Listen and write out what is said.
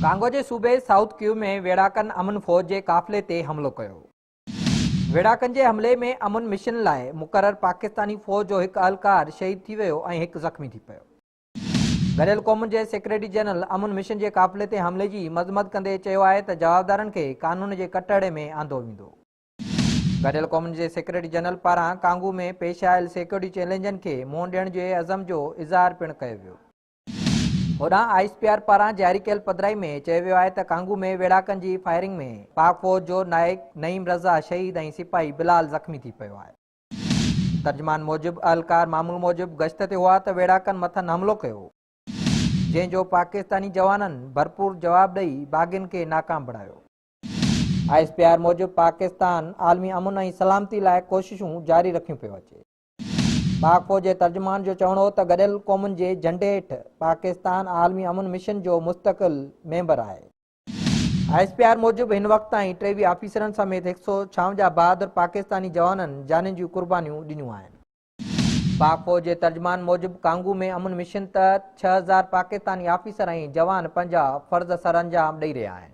Congo جي صوبي south ڪيو ۾ ويڙهاڪن امن فوج جي قافلي تي حملو ڪيو. ويڙهاڪن جي حملي ۾ امن مشن لاء مقرر پاڪستاني فوج جو هڪ اهلڪار شهيد ٿي ويو ۽ هڪ زخمي ٿي پيو. گڏيل قومن جي سيڪريٽري جنرل امن مشن جي قافلي تي حملي جي مذمت ڪندي چيو آهي ته جوابدارن کي قانون جي ڪٽهڙي ۾ آندو ويندو. گڏيل قومن جي سيڪريٽري جنرل پاران ڪانگو ۾ پيش آيل سيڪيورٽي چئلينجن کي منهن ڏيڻ جي عزم جو اظهار پڻ ڪيو ويو. هوڏانهن I S P R پاران جاري ڪيل پڌرائي ۾ چيو ويو آهي ته ڪانگو ۾ ويڙهاڪن جي فائرنگ ۾ پاڪ فوج جو نائيڪ نعيم رضا شهيد ۽ سپاهي بلال زخمي ٿي پيو آهي. ترجمان موجب اهلڪار معمول موجب گشت تي هئا ته ويڙهاڪن مٿن حملو ڪيو، جنهن جو پاڪستاني جوانن ڀرپور جواب ڏئي باغين کي ناڪام بڻايو. I S P R موجب پاڪستان عالمي امن ۽ سلامتي لاء ڪوششون جاري رکيون پيو اچي. پاڪ فوج جي ترجمان جو چوڻ هو ته گڏيل قومن جي جهنڊي هيٺ پاڪستان عالمي امن مشن جو مستقل ميمبر آهي. I S P R موجب هن وقت تائين 23 آفيسرن سميت 156 بهادر پاڪستاني جوانن جانين جون قربانيون ڏنيون آهن. پاڪ فوج جي ترجمان موجب ڪانگو ۾ امن مشن تحت 6000 پاڪستاني آفيسر ۽ جوان پنهنجا فرض سرانجام ڏئي رهيا آهن.